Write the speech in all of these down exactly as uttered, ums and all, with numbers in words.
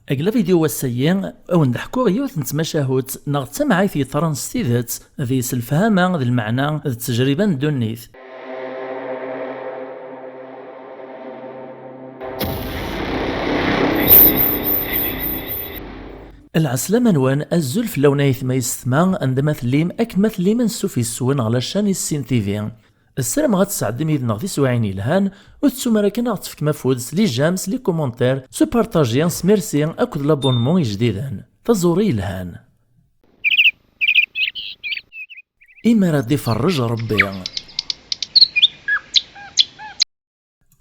Deg la vidéo wass-agi, ad wen-d-ḥkuɣ yiwet n tmacahut neɣ d tamɛayt yeḍran s tidet, deg-s lefhama d lmeɛna d ttejriba n ddunit. Lɛeslama-nwen, azul fell-awen ayetma yessetma, anda ma tellim, akken ma tellim, ansuf yes-wen ɣer la chaîne Issin T V. Ssarameɣ ad tesɛeddim yid-neɣ tiswiɛin yelhan, ur tettum ara kan ad aɣ-tefkem afud s les j'aime, s les commentaires, s upartaji, s merci akked l'abonnement ijdiden. Taẓuri yelhan. Imi ara d-iferrej Rebbi.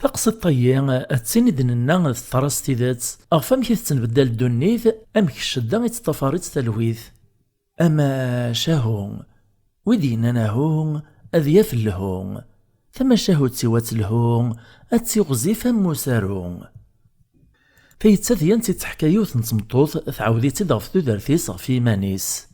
Taqsiṭ-agi d tin i d-nenna teḍra s tidet ɣef wamek i tettenbeddal ddunit, amek ccedda i teṭṭafar-itt talwit. Amac ahu, wi d-yennan ahu, ad yaf lhu. Tamacahut-iw ad telhu, ad tiɣzif am usaru. Tayettat yant i d-teḥka yiwet n tmeṭṭut, tɛawed-itt-id ɣef tudert-is, ɣef yiman-is.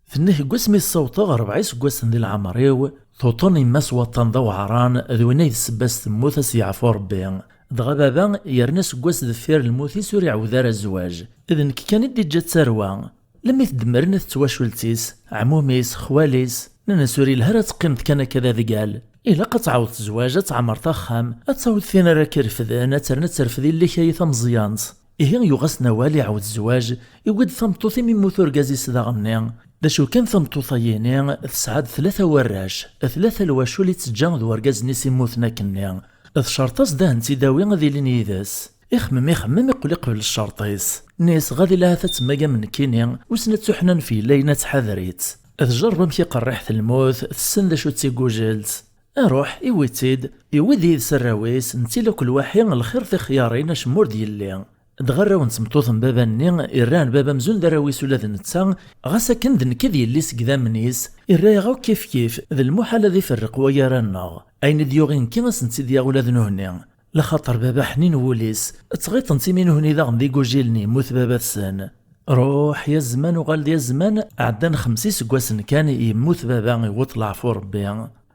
Tenna-k, deg wasmi ssawḍeɣ rebɛa iseggasen di leɛmer-iw, tuṭen yemma-s waṭṭan d aweɛran, d win ay d ssebba-s temmut, ad s-yeɛfu Rebbi. Dɣa baba yerna aseggas deffir lmut-is ur iɛawed ara zzwaǧ. D nekk kan i d-iǧǧa d tarwa. Lemmi tdemmren at twacult-is, ɛmum-is, xwal-is, nnan-as ur yelha ara ad teqqimeḍ kan akka d adgal. Ilaq ad tɛawdeḍ zzwaǧ, ad tɛemreḍ axxam, ad tawiḍ tin ara k-irefden, ad terna ad terfed yelli-k ay tameẓyant. Ihi yuɣ-asen awal, iɛawed zzwaǧ, iwwi-d tameṭṭut imi yemmut urgaz-is daɣenni. D acu kan, tameṭṭut-ayini tesɛa-d tlata warrac, tlata lwacul i teǧǧa d wargaz-nni s immuten akkenni. Tcerṭ-as-d ad tent-id-tawi ad ilin yid-s. Ixemmem, ixemmem, iqqel iqbel ccerṭ-is. Nni-as, ɣad ila ahat ad temmag am nekkini, wissen ad tuḥnanef yella ayen ad tḥader-itt. Tjerreb amek iqerriḥet lmut, tessen d acu d tigujelt. Iruḥ, iwwi-tt-id, iwwi-d yid-s arraw-is, nettili akk lwaḥi lxir tixyarin, acemma ur d-yelli. Dɣa arraw n tmeṭṭut n baba-nni, irran baba amzun d arraw-is ula d netta, ɣas akken d nekk i d yelli-s deg idammen-is, irra-yaɣ akk kifkif, d lmuḥal ad iferreq waya ara nneɣ. Ayen i d-yuɣ i nekki, ad sent-id-yaɣ ula d nuhni. Laxaṭer baba ḥnin wul-is, ttɣiṭen-t imi nuhni daɣen d igujilen yemmut baba-tsen. Ruḥ ya zzman, uɣal-d ya zzman, ɛeddan xems iseggasen kan yemmut baba, iwweḍ leɛfu Rebbi.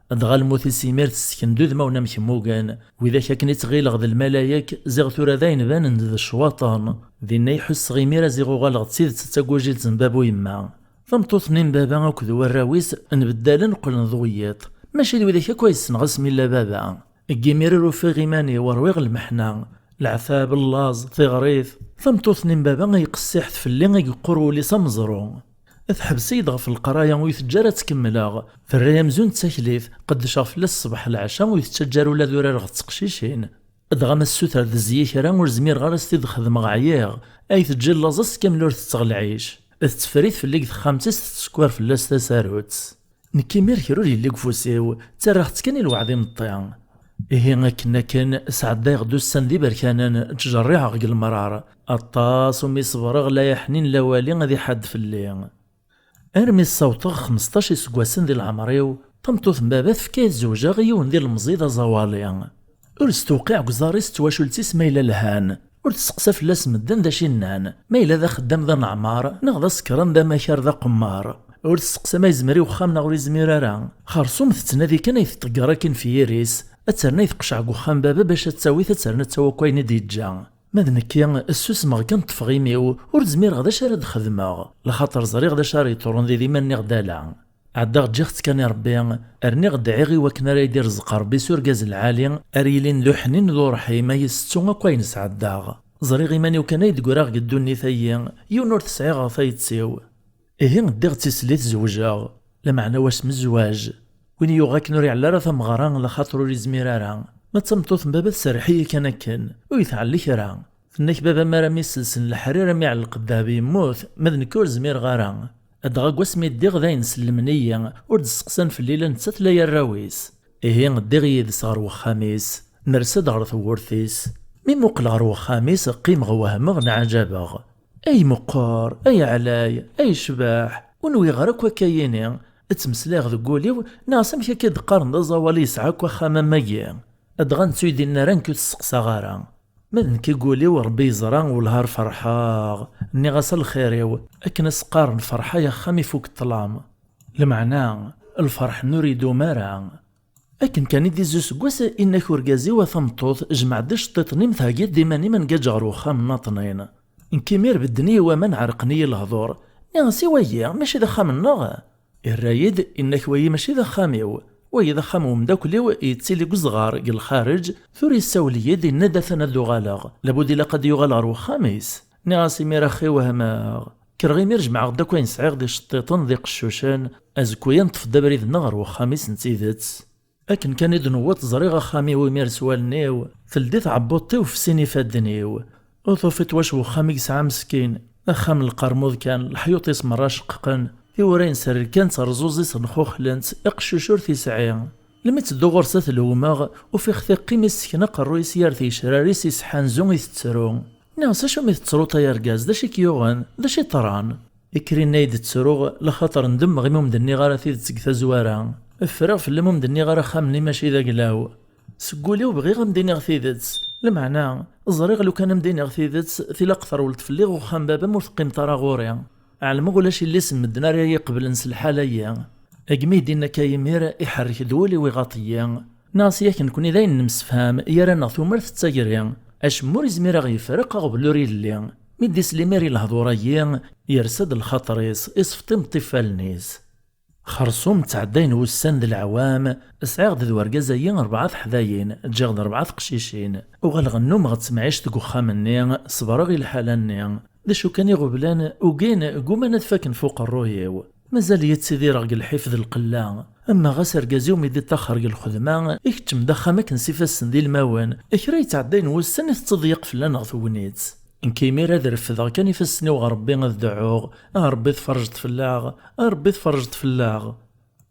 Dɣa lmut-is imir tessken-d udmawen amek mmugen, widak akken i ttɣileɣ d lmalayek, ziɣ tura d ayen banen-d d ccwaṭen. Dinna i ḥusseɣ imir a ziɣ uɣaleɣ d tidet d tagujilt n baba u yemma. Tameṭṭut-nni n baba akked warraw-is nbeddalen, qqlen d wiyiḍ, mačči d widak akk ay ssneɣ asmi illa baba. Deg imir ur ufiɣ iman-iw, rwiɣ lmeḥna, leɛtab, llaẓ, tiɣrit. Tameṭṭut-nni n baba ay qessiḥet fell-i, ay yeqqur wul-is am uẓru. Teḥbes-iyi-d ɣef leqraya, ur teǧǧa ara ad tt-kemmleɣ. Terra-y amzun d taklit, qeddceɣ fell-as ṣṣbeḥ leɛca, ur tettaǧǧa ara ula d urareɣ d teqcicin. Dɣa ma tessuter-d zzi-a kra, ur zmireɣ ara ad s-t-id-xedmeɣ, ɛyiɣ. Ay teǧǧa llaẓ ass kamel ur tetteɣ lɛic. Tetteffer-it fell-i deg texxamt-is, tettsekkar fell-as tasarut. Nekk imir kra ur yelli deg ufus-iw, ttarraɣ-tt kan i lweɛd imeṭṭi. Ihi akken akken, sɛeddayeɣ-d ussan d iberkanen, ttjerriɛeɣ deg lemrar. Aṭas umi ṣebreɣ, la yaḥnin la wali ad iḥadd fell-i. Armi ssawḍeɣ xmesṭac iseggasen di leɛmer-iw, tameṭṭut n baba tefka-yi-d zewǧeɣ i yiwen d ilemẓi d aẓawali. Ur s-tewqiɛ deg uẓar-is d twacult-is ma yella lhan. Ur testeqsa fell-as medden d acu i nnan, ma yella d axeddam d aneɛmar, neɣ d asekran d amakar d aqemmar. Ur testeqsa ma yezmer i wexxam neɣ ur yezmir ara. Xersum tettnadi kan ay teṭṭegger akin f yiri-s, ad terna ay teqceɛ deg uxxam baba bac ad tawi, ad terna ad tawi akk ayen i d-yeǧǧa. Ma d nekki, ssusmeɣ kan, ṭṭfeɣ imi-w, ur zmireɣ d acu ara d-xedmeɣ, laxaṭer ẓriɣ d acu ara yeḍrun di dima-nni ɣdala. Ɛeddaɣ ǧǧiɣ-tt kan i Rebbi, rniɣ dɛiɣ i wakken ara yi-d-irzeq Rebbi s urgaz lɛali, ara yilin d uḥnin d urḥim, ay isettu akk ayen sɛeddaɣ. Ẓriɣ iman-iw kan ay d-greɣ deg ddunit-ayi, yiwen ur t-sɛiɣ ɣer tayet-iw. Ihi ddiɣ d tislit zewǧeɣ, lameɛna wass n zzwaǧ. Win yuɣ akken ur iɛelli ara tameɣra, laxaṭer ur izmir ara. Ma d tameṭṭut n baba tserreḥ-iyi kan akken, ur yi-tɛelli kra. Tenna-k baba mi ara m-iselsen leḥrir, a m-iɛelleq ddheb yemmut, ma d nekk ur zmireɣ ara. Dɣa deg wasmi ddiɣ d ayen sellmen-iyi, ur d-steqsan fell-i la nettat la arraw-is. Ihi ddiɣ yid-s ɣer wexxam-is, nersa-d ɣer tewwurt-is. Mi muqleɣ ɣer wexxam-is, qqimeɣ wehmeɣ, nɛaǧabeɣ. Ay meqqer, ay ɛlay, ay cbaḥ, ur nwiɣ ara akk akka yini. Ttmeslayeɣ deg wul-iw, nniɣ-as amek akka i d-qqaren d aẓawali yesɛa akk axxam am wagi? Dɣa netta ur yi-d-yenni ara, nekk ur t-steqsaɣ ara. Ma d nekk i wul-iw, Rebbi yeẓra, wellah ar ferḥeɣ. Nniɣ-as a lxir-iw, akken a s-qqaren ferḥ ay axxam ifuk ṭṭlam. Lmeɛna, lferḥ-nni ur idum ara. Akken kan i d-izzi useggas, inna-k urgaz-iw a tameṭṭut, jmeɛ-d iceṭṭiḍen-im, theggiḍ-d iman-im, ad ngiǧǧ ɣer wexxam n Naṭnin. Nekk imir bedden-iyi waman, ɛerqen-iyi lehdur. Nniɣ-as: "I wayi, mačči d axxam-nneɣ?" Irra-yi-d, inna-k: "Wayi mačči d axxam-iw. Wayi d axxam n umeddakel-iw, yettili deg uzɣar, deg lxareǧ, tura yessawel-iyi-d, yenna-d atan ad d-uɣaleɣ. Labud ilaq ad d-yuɣal ɣer wexxam-is." Nniɣ-as: "Imir axi wehmeɣ." Kkreɣ imir jemɛeɣ-d akk ayen sɛiɣ d iceṭṭiṭen d iqeccucen, azekka-ya neṭṭef-d abrid-nneɣ ɣer wexxam-is n tidet. Akken kan i d-newweḍ, ẓriɣ axxam-iw imir s wallen-iw, teldi tɛebbuḍt-iw f sin ifadden-iw. Ur tufiḍ wac wexxam i yesɛa meskin, axxam n lqermud kan, leḥyuṭ-is merra ceqqqen, tiwura yenserrel kan tterẓuẓ-is nxuxlent, iqeccuc ur t-isɛi. Lmi ttedduɣ ɣur-s ad t-lewmeɣ, ufiɣ-t iqqim issken aqerruy-is yar ticrar-is, isḥanzu, itettru. Nniɣ-as: "Acu mi tettruḍ ay argaz, d acu i k-yuɣen, d acu i ṭṭran?" Ikker inna-yi-d: "Ttruɣ, laxaṭer ndemmeɣ imi ur m-d-nniɣ ara tidet deg tazwara. Ffreɣ fell-am, ur m-d-nniɣ ara axxam-nni mačči d aglaw. Seg wul-iw bɣiɣ a m-d-iniɣ tidet. Lameɛna, ẓriɣ lukan a m-d-iniɣ tidet, tilaq terwleḍ fell-i ɣer uxxam n baba-m, ur teqqimeḍ ara ɣur-i. Ɛelmeɣ ulac illi-s n medden ara yi-iqeblen s lḥala-yi." Agmi i d-inna akka yimir, iḥerrek-d wul-iw, iɣaḍ-iyi. Nniɣ-as: "Yak nekkni d ayen nemsefham, gar-aneɣ tumert d tagri. Acemma ur izmir a ɣ-yefreq aɣbel ur illi." Mi d-isel imir i lehdur-agi, yersa-d lxaṭer-is, isfeḍ imeṭṭi f wallen-is. Xersum ttɛeddayen wussan d leɛwam, sɛiɣ-d d wergaz-agi rebɛa teḥdayin, ǧǧiɣ-d rebɛa teqcicin. Uɣaleɣ nnumeɣ d temɛict deg uxxam-nni, ṣebreɣ i lḥala-nni. D acu kan, iɣeblan ugin, gguman ad faken f uqerruy-iw. Mazal-iyi ttidireɣ deg lḥif d lqella. Ama ɣas argaz-iw mi d-iṭaxer deg lxedma, ikeččem-d axxam akken s ifassen d ilmawen. Kra yettɛeddayen wussan i tetteḍyeq fell-aneɣ tegnit. Nekk imir ad refdeɣ kan ifassen-iw ɣer Rebbi ad dɛuɣ: "A Rebbi, tferǧeḍ fell-aɣ, a Rebbi, tferǧeḍ fell-aɣ."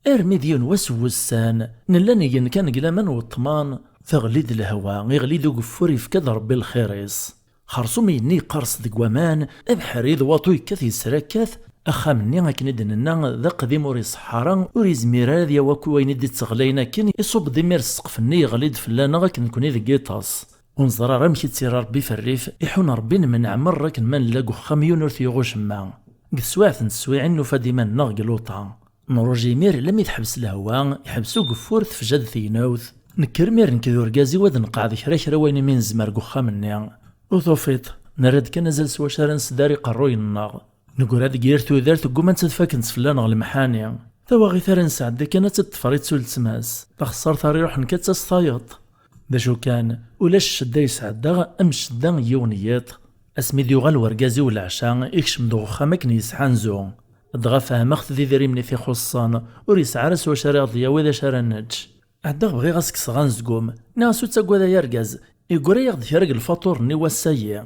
Armi d yiwen wass n wussan, nella ngen kan deg laman n weṭṭman, teɣli-d lehwa, iɣli-d ugeffur, yefka-d Rebbi lxir-is. Xersum yenni yeqqers deg waman, abeḥri d waṭu yekkat yesrakkat, axxam-nni akken i d-nenna d aqdim ur iṣeḥḥa ara, ur yezmir ara ad yawi akk i wayen i d-itteɣlayen akken, iṣubb-d imir ssqef-nni yeɣli-d fell-aneɣ akken nekni deg yiṭas. Ur neẓri ara amek i tt-irra Rebbi f rrif, iḥun Rebbi nemneɛ merra akken ma nella deg uxxam yiwen ur t-yuɣ ucemma. Deg teswiɛt n teswiɛin nufa-d iman-nneɣ deg luṭa. Nruj imir lammi teḥbes lehwa, iḥbes ugeffur, tefja-d tegnawt. Nekker imir nekk d urgaz-iw ad nqeɛɛed kra kra wayen imi nezmer deg uxxam-nni. Ur tufiḍ, nerra-d kan azal s wacu ara nesdar iqerruyen-nneɣ. Neggra-d deg yir tudert, ggumant ad fakent fell-aneɣ lemḥani. Tawaɣit ara nesɛeddi kan ad tt-id-teffer i tt uletma-s. Taxessart ara iruḥen kan d tas tayeḍ. D acu kan, ulac ccedda yesɛeddaɣ am ccedda n yiwen n yiḍ. Asmi d-yuɣal wergaz-iw leɛca, ikcem-d uxxam akken yesḥanzu. Dɣa fehmeɣ-t d idrimen i t-ixuṣṣen, ur yesɛi ara s wacu ara aɣ-d-yawi d acu ara nečč. Ɛeddaɣ bɣiɣ ad s-kkseɣ anezgum, nniɣ-as: "Ur ttaggad ay argaz, yeggura-yaɣ-d kra deg lfaṭur-nni wass-agi.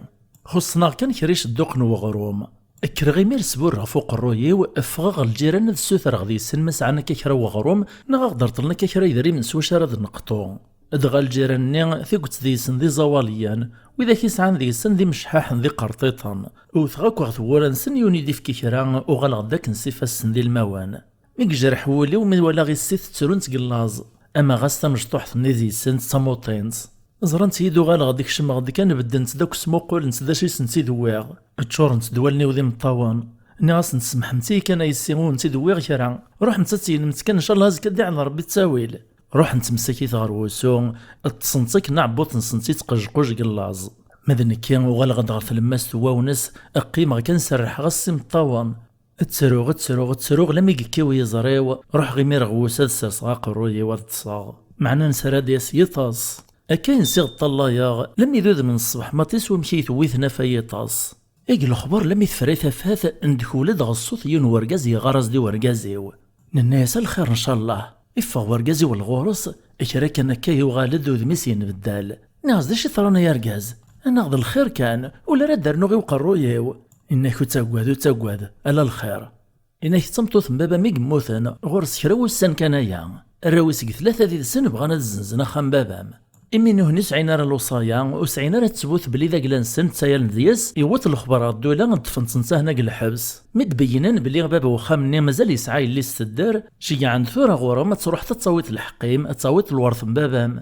Xuṣṣen-aɣ kan kra icedduqen n weɣrum." Kkreɣ imir sburreɣ ɣef uqerruy-iw, ffɣeɣ ɣer lǧiran ad ssutreɣ deg-sen ma sɛan akka kra n weɣrum, neɣ ad aɣ-d-reṭlen akka kra yedrimen s wacu ara d-neqṭu. Dɣa lǧiran-nni, tiget deg-sen d iẓawaliyen, widak i sɛan deg-sen d imecḥaḥen d iqerṭiṭen. Wteɣ akk ɣer tewwura-nsen, yiwen i d-ifki kra, uɣaleɣ-d akken s ifassen d ilmawen. Mi yejreḥ wul-iw mi walaɣ issi tettrunt deg llaẓ, ama ɣas tamecṭuḥt-nni deg-sent d tamuṭint. Ẓrant-iyi-d, uɣaleɣ-d, kecmeɣ-d kan, beddent-d akk smuqulent d acu i sent-id-wwiɣ. Ččurent-d wallen-iw d imeṭṭawen. Nniɣ-asent: "Semḥemt-iyi kan a yessi, ur tent-id-wwiɣ kra. Ruḥemt ad tegnemt kan, ncallah azekka ad d-iɛen Ṛebbi ttawil." Ruḥent msakit ɣer wusu, ṭṭsent akken aɛebbuḍ-nsent ittqejquj deg llaẓ. Ma d nekki, uɣaleɣ-d ɣer tlemmast n wawnes, qqimeɣ kan serrḥeɣ-as s imeṭṭawen. Ttruɣ, ttruɣ, ttruɣ, lammi yekkiw yiẓri-w, ruḥeɣ imir ɣer wusu ad serseɣ aqerruy-iw ad ṭṭseɣ. Meɛna nesra ad d-yas yiṭas. Akka i nsiɣ ṭṭallayeɣ, lammi d udem n ṣṣbeḥ maṭi s wamek i yi-tewwi tnafa yiṭas. Eg lexber lammi tefra tafat, ndekul-d ɣer ṣṣut yiwen wergaz yeɣɣar-as-d i wergaz-iw. Nenna-yas: "A lxir ncallah." Iffeɣ wergaz-iw lɣur-s, kra kan akka yuɣal-d udem-is yenbeddal. Nniɣ-as: "D acu i ṭran ay argaz? Anaɣ d lxir kan, ula ara d-rnuɣ i uqerruy-iw." Inna-k: "Ur ttaggad, ur ttaggad, ala lxir." Inna-k: "D tameṭṭut n baba-m i yemmuten, ɣur-s kra wussan kan aya. Arraw-is deg tlata did-sen bɣan ad zzenzen axxam n baba-m. Imi nutni ur sɛin ara lewṣaya, ur sɛin ara ttbut belli d agla-nsen ttayalen deg-s, yewweḍ lexber ɣer ddula, ṭṭfen-tt netta hna deg lḥebs. Mi d-beyynen belli baba n uxxam-nni mazal yesɛa yelli-s tedder, ceyyɛen-d tura ɣur-m ad truḥeḍ ad tawiḍ lḥeqq-im, ad tawiḍ lwert n baba-m."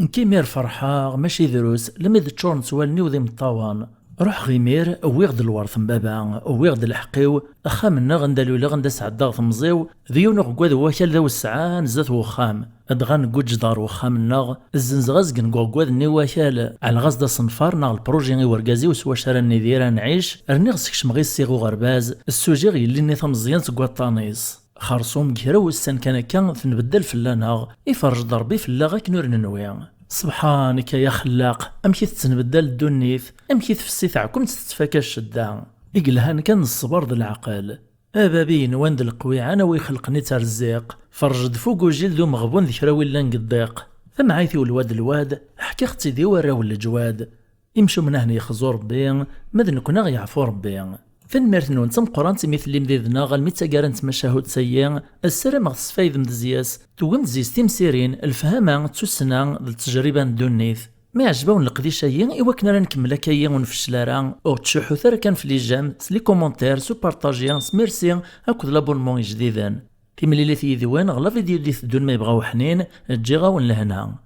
Nekk imir ferḥeɣ, mačči drus, lammi d ččurent wallen-iw d imeṭṭawen. Ruḥeɣ imir, wwiɣ-d lwert n baba, wwiɣ-d lḥeqq-iw, axxam-nneɣ anda luleɣ, anda sɛeddaɣ temẓi-w, d yiwen uɣeggad n wakal d awesɛan zdat wexxam. Dɣa negguǧǧ-d ɣer wexxam-nneɣ, zzenzeɣ azgen deg uɣeggad-nni n wakal, ɛelleɣ-as-d asenfar neɣ lpruji i wergaz-iw s wacu ara nidir, ara nɛic, rniɣ skecmeɣ issiɣ uɣerbaz, ssujiɣ yelli-nni tameẓyant seg waṭṭan-is. Xerṣum kra wussan kan akka tenbeddal fell-aneɣ, iferrej-d Ṛebbi fell-aɣ akken ur nenwi. Sebḥanek ay axellaq, amek i tettenbeddal ddunit, amek i tfessi taɛkumt tettfaka ccedda. I yelhan kan d ṣṣber d leɛqel. A bab i yenwan d leqwiɛan, a wi xelqen ittṛezziq, ferrej-d f ugujil d umeɣbun d kra wi llan deg ddiq. Tamɛayt-iw lwad lwad, ḥkiɣ-tt-id i warraw n leǧwad. Imcumen ahen yexzu Ṛebbi, ma d nekkni aɣ yeɛfu Ṛebbi. Tanemmirt-nwen d tameqqrant imi tellim did-neɣ almi d taggara n tmacahut-agi. Ssarameɣ tesfaydem-d zyas, tewwim-d zyas timsirin, lefhama, tussna d ttejriba n ddunit. Ma iɛjeb-awen leqdic-agi, i wakken ara nkemmel akka-yi ur nfeccel ara, ur ttcuḥḥut ara kan f les j'aime, s les commentaires, s upartaji, s merci akked l'abonnement ijdiden. Timlilit yid-wen ɣer la vidéo d-iteddun ma yebɣa uḥnin, ǧǧiɣ-awen lehna.